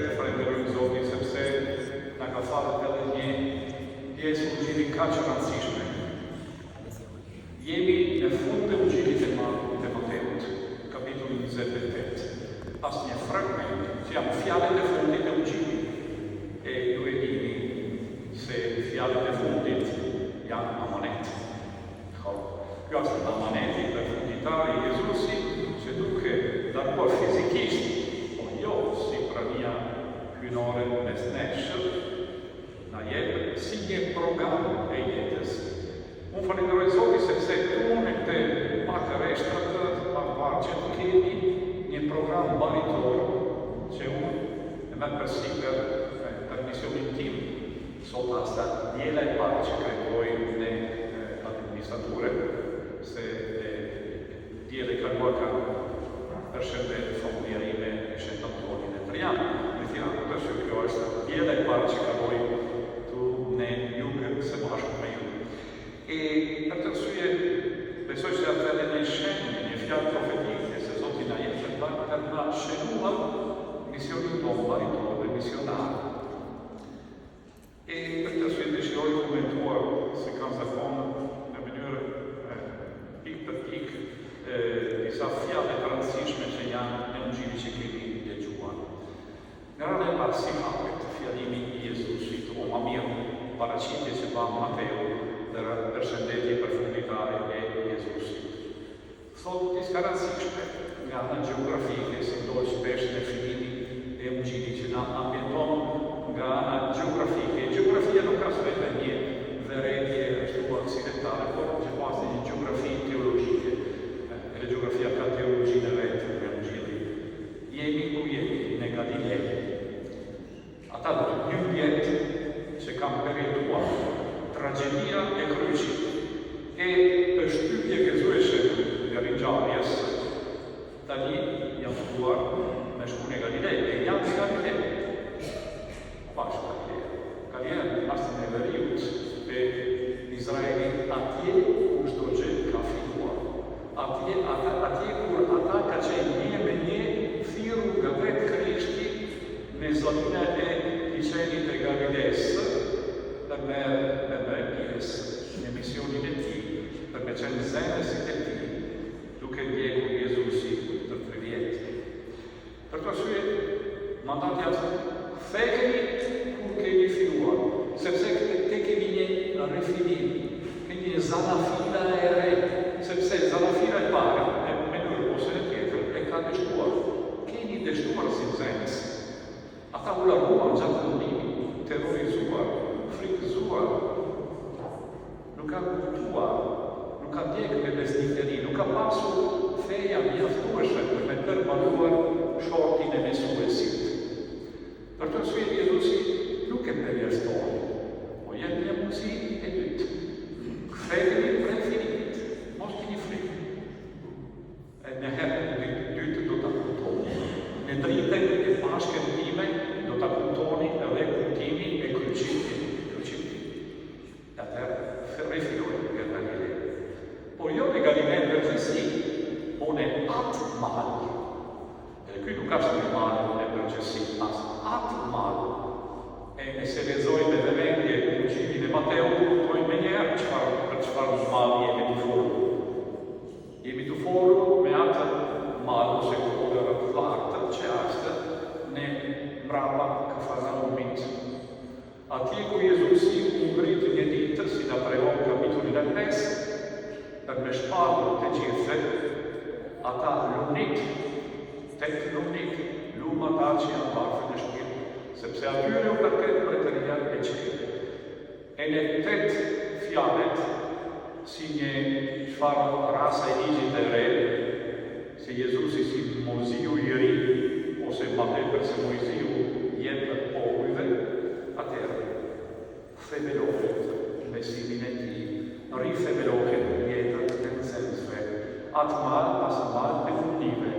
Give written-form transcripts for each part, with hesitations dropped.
Vërtet të falenderojmë Zotin sepse na ka falë edhe një pjesë ungjilli kaq të rëndësishme. Jemi në fund të ungjillit të të Mateut, kapitulli 28. Pas një fragment që janë fjalët e fundit të ungjillit. E ju e dini se fjalët e fundit janë amanet. Kjo është amaneti përfundimtar i Jezusit që duke larguar fizikisht, po jo si prania hyjnore mes nesh, na jep si një program e jetës. Unë falenderoj Zotin sepse këtu në këtë pak rreshtrat, pak vargjet kemi një program baritor që unë e merr përsipër për misionin tim. Sot asht diela e parë që kremtoj në administrature, se e diela e kaluar kam përshëndet familja ime e Shent Antonin e Trian, në Tiranë. Kështu që kjo është diela e parë që kaloj tu në jug së bashku me ju. E për këtë arsye besoj se atë edhe një shenjë, një fjalë profetike se Zoti na jep për ta për na shënuar misionin tonë baritor dhe misionar. E për këtë arsye dëshiroj komentuar se kam zakon në mënyrë pikë për pikë disa fjalë të rëndësishme që janë në ungjillin që kemi dëgjuar. Në radhë e parë si hapet fjalimi i Jezusit, o ma mirë paraqitje që ban Mateu dhe përshëndetje përfundimtare e Jezusit. Thotë diçka rëndësishme nga ana gjeografike, si ndodh shpesh në fillimin e Ungjillit që na ambienton nga ana gjeografike. Gjeografia nuk është vetëm një vërejtje ashtu aksidentale, por gjithashtu një gjeografi teologjike. Edhe gjeografia ka teologjinë e vet në Ungjilli. Jemi ku jemi, në Galile. Ata dy vjet që kanë përjetuar tragjedia e kryqit e përshtypje gëzueshme nga ringjalljes, tani janë ftuar me shku në Galile, e janë në Galile. Ku është Galilea? Galilea është në veriut e Izraelit, atje ku çdo gjë ka filluar. Atje, ata, atje kur ata ka qenë një me një thirrur nga vetë Krishti Në zonën e liqenit të Galilesë për me me bërë pjesë në misionin e tij, për me qenë nxënësit e tij, duke ndjekur Jezusin për tri vjet. Për këtë arsye, mandati është ktheheni kur keni filluar, sepse këtë kemi një rifillim, kemi një zanafilla e re, sepse zanafilla e parë, në mënyrë ose në tjetër, e ka dështuar. Keni dështuar si nxënës. Ata u larguan gjatë mundimit, terrorizuar, frikëzuar, nuk kanë kuptuar, nuk kanë ndjekë me besnikëri, nuk ka pasur feja mjaftueshme për me përballuar shortin e mësuesit. Për këtë arsye Jezusi nuk e përjashton, po jep një mundësi e dytë. Ktheheni prej fillimit, mos keni frikë. E në herën e dytë do ta kuptoni. Në dritën e Pashkën time do ta kuptoni edhe kuptimin e kryqit, kryqit. Atëherë rifilloi nga Galilea. Por jo në Galile në përgjithësi, po në atë mal. Edhe ky nuk është një mal në përgjithësi, as atë mal. E nëse lexojmë me vëmendje Ungjillin e Mateut, kuptojmë menjëherë çfarë për çfarë mali jemi tu folur. Jemi tu folur me atë mal ose kodër të lartë që është ne mbrapa Kafarnaumit. Atje ku Jezusi u ngrit një ditë, si na tregon kapitullin e 5, për me shpallur të gjithëve, ata lumnit, tek lumnit, lum ata që janë varfër në shpirt, sepse atyre u përket mbretëria e qiellit. E në tetë fjalët, si një çfarë rasa e ligjit të re, se Jezusi si Moziu i ri, ose ma tepër se Moiziu jep popujve, atëherë themelohet besimin e tij, rithemelohet jeta e nxënësve, atë mal asht mal të lumnive,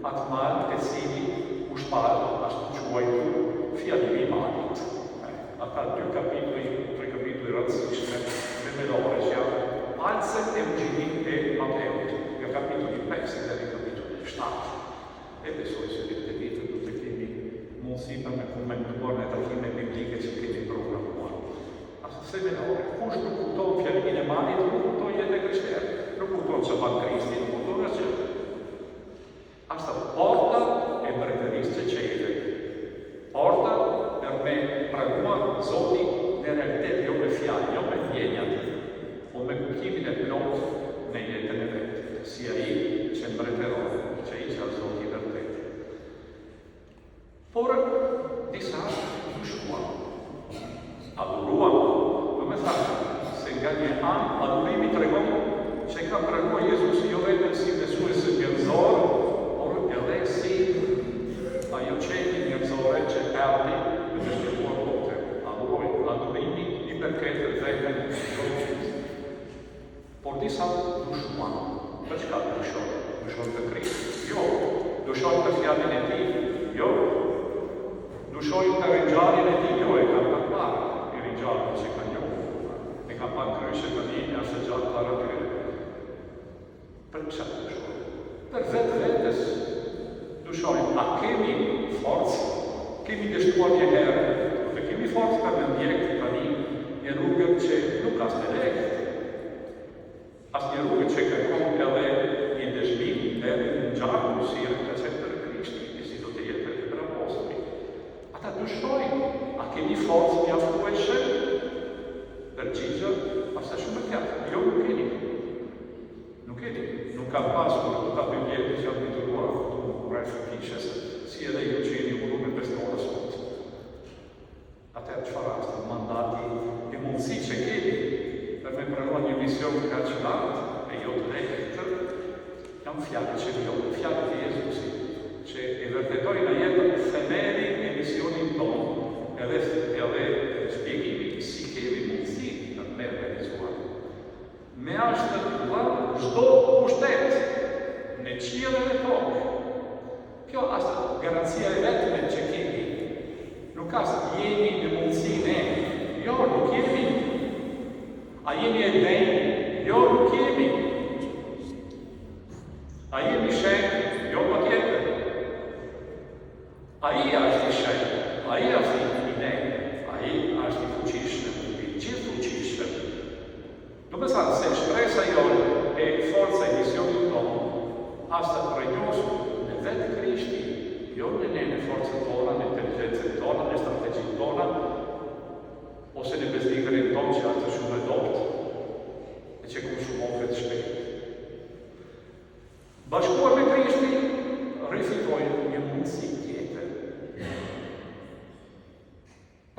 atë mal te cili u shpall ashtu quajtur fjalimi i malit. Ata dy kapituj, tre kapituj rëndësishme themelore që janë palcët e Ungjillit e Mateut, nga kapitulli 5 deri në kapitullin 7. E besoj se në këtë ditë do të kemi mundësi. mundësi për me komentuar në takime biblike që kemi programuar. Asht themelore, kush nuk kupton fjalimin e malit, nuk kupton jetën e krishterë, nuk kupton çfarë ban Krishti, nuk kupton asgjë. Asht porta e mbretërisë së qiejve. Porta për me pranuar Zotin në realitet jo me fjalë, jo me ndjenjat, po me kuptimin e plotë në jetën e vet, si ai që mbretëron, që ai që është Zoti i vërtetë. Por disa dyshuan. Adhuruan, domethënë se nga një anë adhurimi tregon që e kanë pranuar Jezusin jo vetëm si mësues njerëzor, por edhe si ajo qenie njerëzore që erdhi për të shpëtuar botën. Adhurojnë, adhurimi i përket vetëm Zotit. Por disa dyshuan. Për çka dyshojnë? Dyshojnë për Krishtin? Jo. Dyshojnë për fjalën e tij? Jo. Dyshojnë për ringjalljen e tij? Jo, e kanë pa parë e ringjalljen s'e kanë njohur. E kanë pa në kryq e tani është gjallë para tyre. Për çka dyshojnë? Për vetvetes dyshojnë. A kemi forcë? Kemi dështuar një herë, dhe kemi forcë për me ndjek tani një rrugë që nuk asht e lehtë. Asht një rrugë që kërkon edhe një dëshmim deri në gjak, si ka qenë për Krishtin e si do të jetë edhe për apostujt. Ata dyshojnë, a kemi forcë mjaftueshme? Përgjigja është shumë e qartë, jo nuk keni. Nuk keni, nuk kanë pasur këta dy vjet që janë detyruar këtu rreth kishës, si edhe ju që jeni ulur në pestore sot. Atëherë çfarë është mandati e mundësi që kemi për me pranuar një mision kaq të lartë e jo të lehtë, janë fjalët që vijojnë, fjalët e Jezusit, që e vërtetojnë në jetë themelin e misionit tonë, edhe edhe shpjegimi si kemi mundësi për me realizuar. Me është dhënë çdo pushtet në qiell e në tokë. Kjo është garancia e vetme që kemi. Nuk është jemi në mundësi ne. Jo, nuk jemi. A jemi e denjë? Jo, nuk jemi. A jemi shenjtë? Jo, patjetër. Ai është i shenjtë, ai është i denjë, ai është i fuqishëm, i gjithëfuqishëm. Domethënë se shpresa jonë e forca e misionit tonë është rrënjosur në vetë Krishtin, jo në ne, në forcën tona, në inteligjencën tona, në strategjinë tona, ose në besnikërinë tonë që është shumë e dobët e që konsumohet shpejt. Bashkuar me Krishtin, rifitojmë një mundësi tjetër.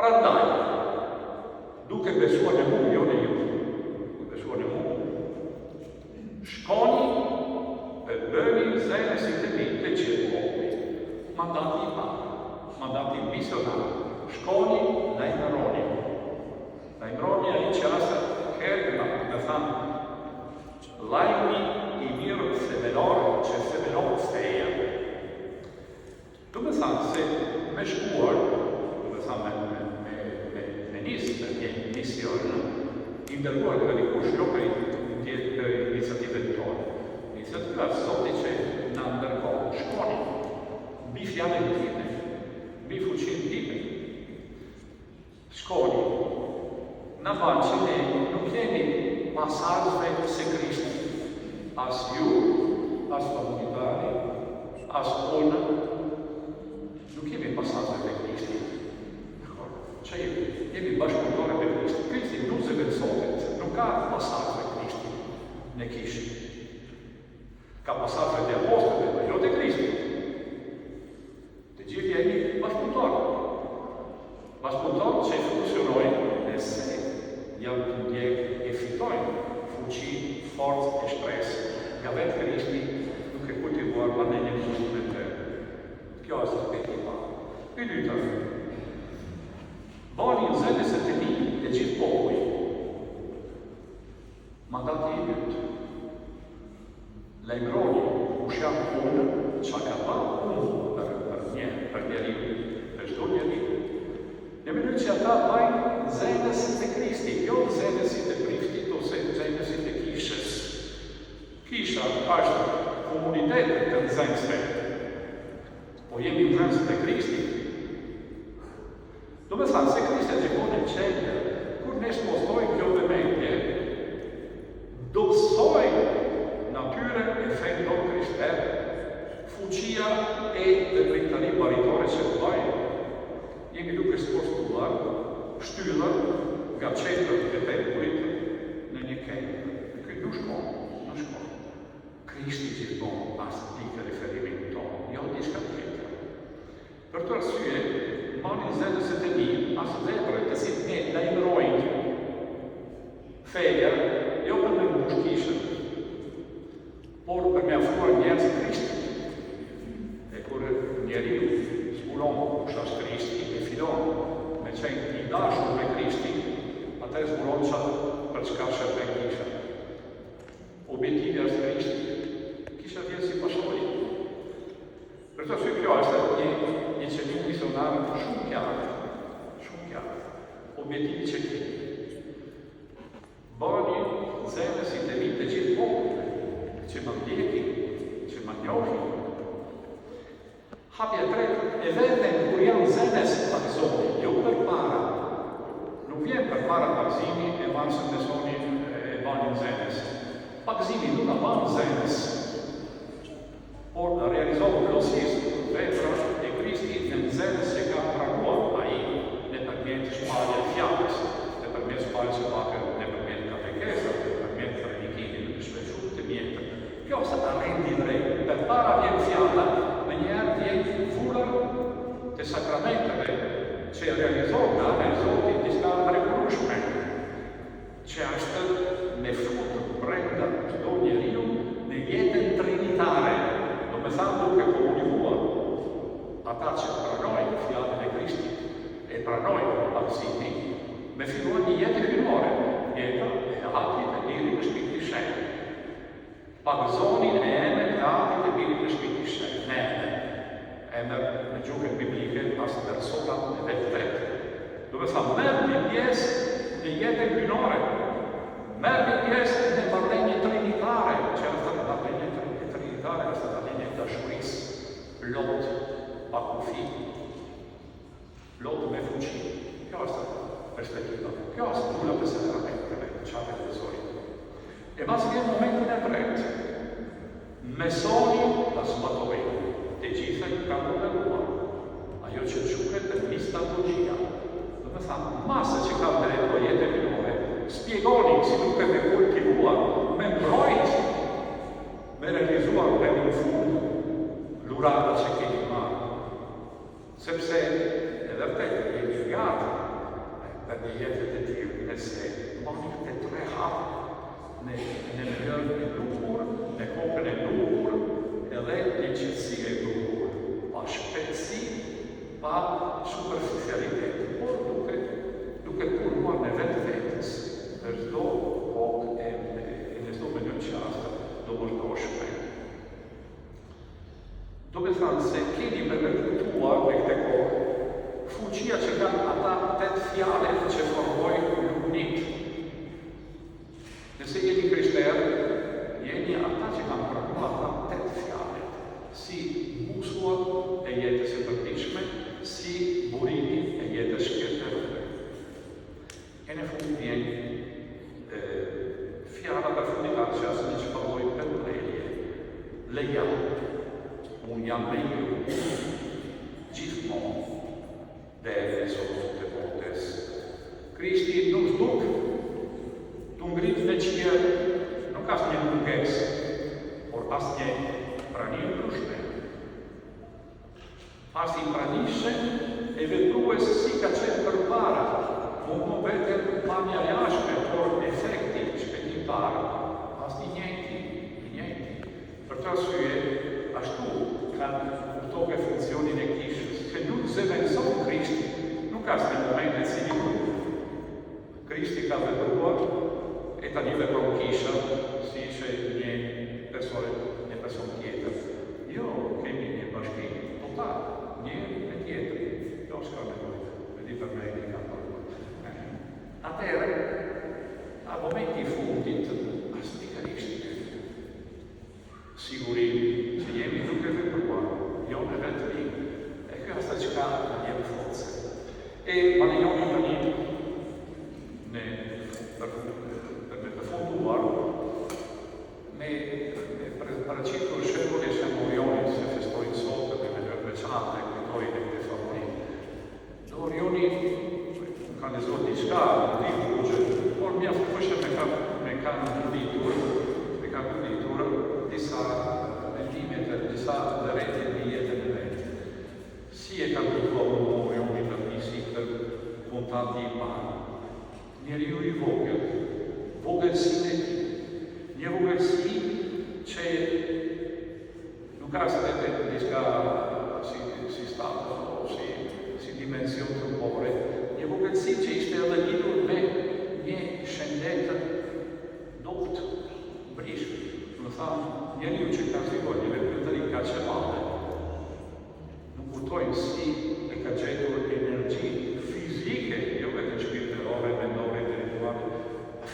Prandaj, duke besuar në mua, jo në ju, duke besuar në mua, shkoni e bëni nxënësit e mi të gjithë popujt. Mandati i parë, mandati misionar, shkoni lajmëroni. Lajmëroni ai që është kergma, domethënë, Lajmi i mirë themelor që themelon feja. Domethënë se me shkuar, domethënë me, me, me, me, me nis me një mision, i dërguar nga dikush, jo prej për iniciativën tonë. Iniciativa e Zotit që na dërgon, shkoni, mbi fjalën time, mbi fuqinë time. Shkoni, na ban që ne nuk jemi pasardhësve së Krishtit, as ju, as komunitari, as unë, nuk jemi pasardhësve të Krishtit. Dakor? Që jemi? Jemi bashkëpunëtorë me Krishtin. Krishti nuk zëvendësohet, nuk ka pasardhësve Krishtit në kishë. Ka pasardhësve të apostujve, por jo të Krishtit. Të gjithë jemi bashkëpunëtorë. Bashkëpunëtorë që funksionojnë nëse janë të ndjekë e fitojnë fuqi, forcë e shpresë nga vetë Krishti duke kultivuar marrëdhënien ngushtë me të. Kjo është aspekti i parë. I dyta, bëni nxënës të mi të gjithë popujt. Mandati i dytë. Lajmëroni kush jam unë, ça ka ba unë për për një për njeriun, për çdo njeri. Në mënyrë që ata bajnë nxënësit e Krishtit, jo nxënësit e priftit ose nxënësit e kishës. Kisha është komunitet të nxënësve. Po jemi nxënësit e Krishtit. qendër. Kur ne spostojmë kjo vëmendje, dobësojmë natyrën e fenë tonë krishterë, fuqia e veprimtari baritore që bëjmë. Jemi duke spostuar shtyllën nga qendra e tempullit në një kënd. Ky nuk shkon, nuk shkon. Krishti gjithmonë asht pikë referimit tonë, jo diçka tjetër. Për këtë arsye, bëni nxënësit e mi asht vepër të cilën ne lajmërojmë feja, jo për me mbush kishën, por për me afruar njerëz Krishtit. E kur njeriu zbulon kush është Krishti e fillon me qenë i dashur me Krishtin, atëherë zbulon ça për çka shërben kisha. Objektivi është Krishti. Kisha vjen si pasojë. Për këtë arsye kjo është një një qëllim misionar shumë qartë, shumë qartë. Objektivi që kemi. Bëni nxënësit e mi të gjithë popujve, që më ndjekin, që më njohin. Hapja e tretë, e vetëm kur janë nxënës pagëzoni, jo përpara. Nuk vjen përpara pagëzimi e mbase besoni e bani nxënës. Pagëzimi nuk na ban nxënës. Por realizohet plotësisht vepra e Krishtit në nxënës që ka pranuar Ai nëpërmjet shpalljes fjalës, nëpërmjet shpalljes së bakër, nëpërmjet katekezave, nëpërmjet predikimit, nëpërmjet shumë të mjeteve. Kjo është rendi i drejtë. Përpara vjen fjala, menjëherë vjen vula të sakramenteve që realizon nga ana e Zotit diçka e mrekullueshme. Që është me fut brenda çdo njeriu në jetën trinitare, domethënë duke komunikuar ata që pranojnë fjalën e Krishtit, e pranojnë pagëzimin, me filluar një jetë hyjnore, jeta e Atit e Birit e Shpirtit Shenjt. Pagëzoni në emër të Atit e Birit e Shpirtit Shenjt, në emër. Emër në gjuhën biblike asht persona në vetvete. Domethënë merrni pjesë në jetën hyjnore, merrni pjesë në marrëdhënie trinitare, që është marrëdhënie trinitare, është marrëdhënie e dashurisë, plot pa kufi. Plot me fuqi. Kjo është perspektiva. Kjo është vula e sakramenteve, çfarë të besoj. E mbasi vjen momentin e tretë. Mesoni ta zbatojnë. Të gjitha ju kam urdhëruar. Ajo që quhet mistagogjia. Domethënë, masa që ka drejto jetë hyjnore, spjegoni si duke me kultivuar, me mbrojt, me realizuar deri në fund dhurata që keni marrë. Sepse e vërtetë jeni gati për një jetë të tillë nëse mbani këto tre hapa në në mënyrën e duhur, në kohën e duhur edhe në qetësi e duhur, pa shpejtësi, pa superficialitet, por duke duke punuar në vetvetes, në çdo kohë e në çdo mënyrë që është domosdoshme. Domethënë se keni për me kuptuar në këtë kohë fuqia që kanë ata tetë fjalët që formojnë lumnitë. Nëse jeni krishterë, jeni ata që kanë pranuar ata tetë fjalët, si busulla e jetës së përditshme, si burimi e jetës shpirtërore. E në fund vjen fjala përfundimtare që asht një çfarë lloj përprerje. Leja, unë jam me ju, gjithmonë, deri në fund të botës. Krishti nuk zduk, tu ngrit në qiell, nuk asht një mungesë, por asht një prani e ndryshme. Asht i pranishëm e veprues si ka qenë përpara, mungon vetëm pamja e jashtme, por efekti shpëtimtar asht i njëjti, i njëjti. Për këtë arsye, ashtu kanë kuptoke funksionin e kishës, që nuk zëvendëson Krishtin, nuk asht një moment në cilin Krishti ka vepruar e tani vepron kisha si ishe një person një person tjetër. Jo, kemi një bashkim total, një me tjetrin. Jo, s'ka nevojë, me di për me i ka bërë. Atëherë, a momenti i fundit, është pikërisht ky. Siguri që jemi duke vepruar, jo në vetmi, e kjo është çka na jep forcë. E ma lejoni tani. Morioni ka lexuar diçka, nuk di kurrgjë, por mjaftueshëm me ka me kanë goditur, me ka goditur disa mendime të disa vërejtje mbi jetën e vet. Si e ka kuptuar Morioni të si këtë kontakti i parë? Njeriu i vogël, vogëlsinë e tij, një vogëlsi që nuk asht vetëm diçka si si status o si si dimension trupore, një vogëlsi që ishte edhe lidhur me një shëndet të dobët, brishk, domethënë njeriu që ka zhvilluar një veprimtari kaq e madhe, Nuk kuptojmë si e ka gjetur energjinë fizike, jo vetëm shpirtërore, mendore, intelektuale,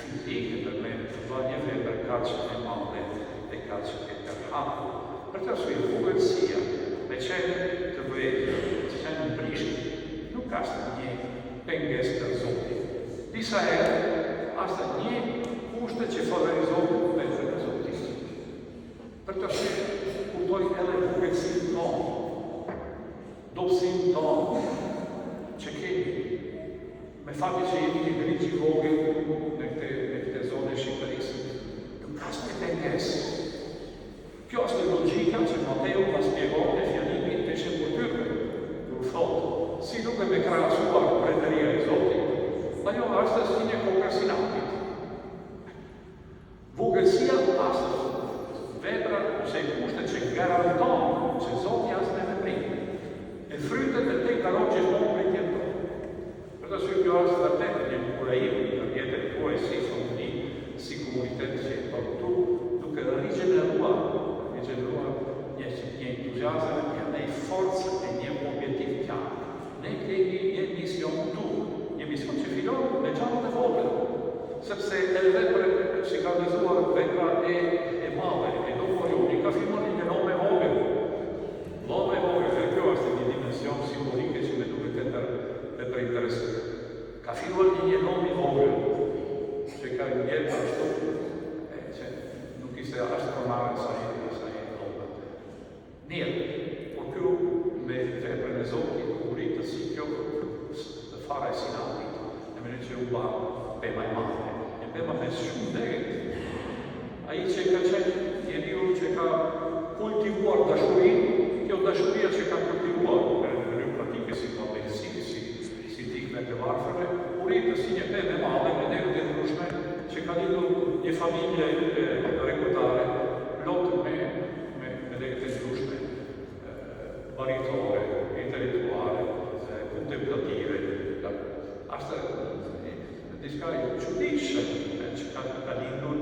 fizike për me bë një vepër kaq e madhe e kaq e përhapur. Për këtë arsye, vogëlsia, me qenë të vogël, me qenë brishk, nuk asht një pengesë për Zotin. Disa herë asht një kushte që favorizon veprën e Zotit. Për këtë arsye, kuptoj edhe vogëlsinë tonë, dobësinë tonë që kemi, me faktin që jemi një grykë i vogël në këtë në këtë zonë e Shqipërisë, nuk ka asnjë pengesë. Kjo është logjika që Mateu na shpjegon në fjalimin e shembëlltyrëve, kur thotë, si duke me krahasuar mbretëria e Zotit, ajo është si një kokërr sinapit. Vogëlsia asht vepra ose kushte që garanton që Zoti asht në veprim. E frytet e tejkalon gjithmonë pritjen tonë. Për këtë arsye kjo është vërtet një inkurajim për jetën tuaj si fëmijë, si komunitet që jeton këtu, duke rigjeneruar, rigjeneruar një një entuziazëm, një një forcë e një objektiv të qartë. Ne kemi një mision këtu, një mision që fillon me gjërat e vogla, sepse edhe vepra si ka lexuar vepra e e madhe e Dom Morioni ka filluar një një dhomë e vogël. Dhomë e vogël, dhe kjo është një dimension simbolike që më duket tepër tepër interesante. Ka filluar një një dhomë i vogël që ka ngjetur ashtu e, që nuk ishte as pronare asaj asaj dhome. Mirë, por kjo me veprën e Zotit u rritë si kjo fara e sinapit, në mënyrë që u ba pema e madhe, një pema me shumë degë. Ai që ka qenë njeriu që ka kultivuar dashurinë, kjo dashuria që ka kultivuar në mënyrë praktike si bamirësi, si si ndihmë të varfërve, u rritë si një pemë e madhe me degët e ndryshme që ka lindur një familje rregulltare plot me me me degët e ndryshme baritore, intelektuale, kontemplative, është diçka e çuditshme që ka ka lindur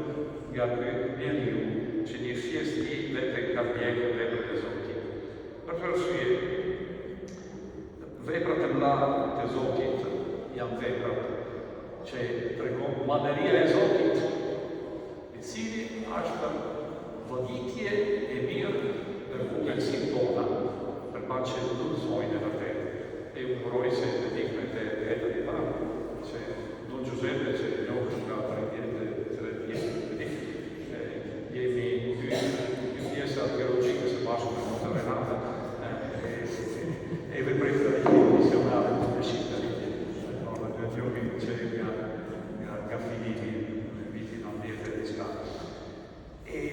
nga ky njeriu që një pjesë të vetë ka ndjekur veprën e Zotit. Për këtë arsye, veprat e mëdha të Zotit janë veprat që tregon madhëria e Zotit. I cili është vërejtje e mirë për vogëlsitë tona, për pa që lulëzojnë e vërtetë. E unë uroj se me ndihmën e Etërit tanë, që Don Giuseppe që e njoh nga 33 vjet, e di, jemi dy dy pjesa teologjike së bashku me Monte Renata, e, e veprimtarie misionare në Shqipëri. Në të njohim që nga nga nga fillimi në vitin 90 e diçka. E,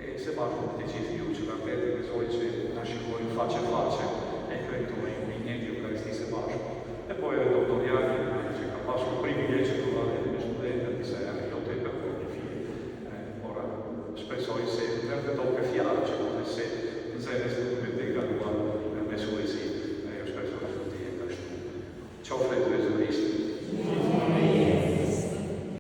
e së bashku me të gjithë ju që vërtet e gëzoj që na shikojmë faqe faqe e kremtojmë një njëjtë Eukaristi së bashku. E po edhe doktor Jani, që ka pasur privilegj të edhe me studentët disa herë, jo tepër, por një fije. Por shpresoj se vërteton këtë fjalë që po se nxënës nuk me të kaluar me suiz.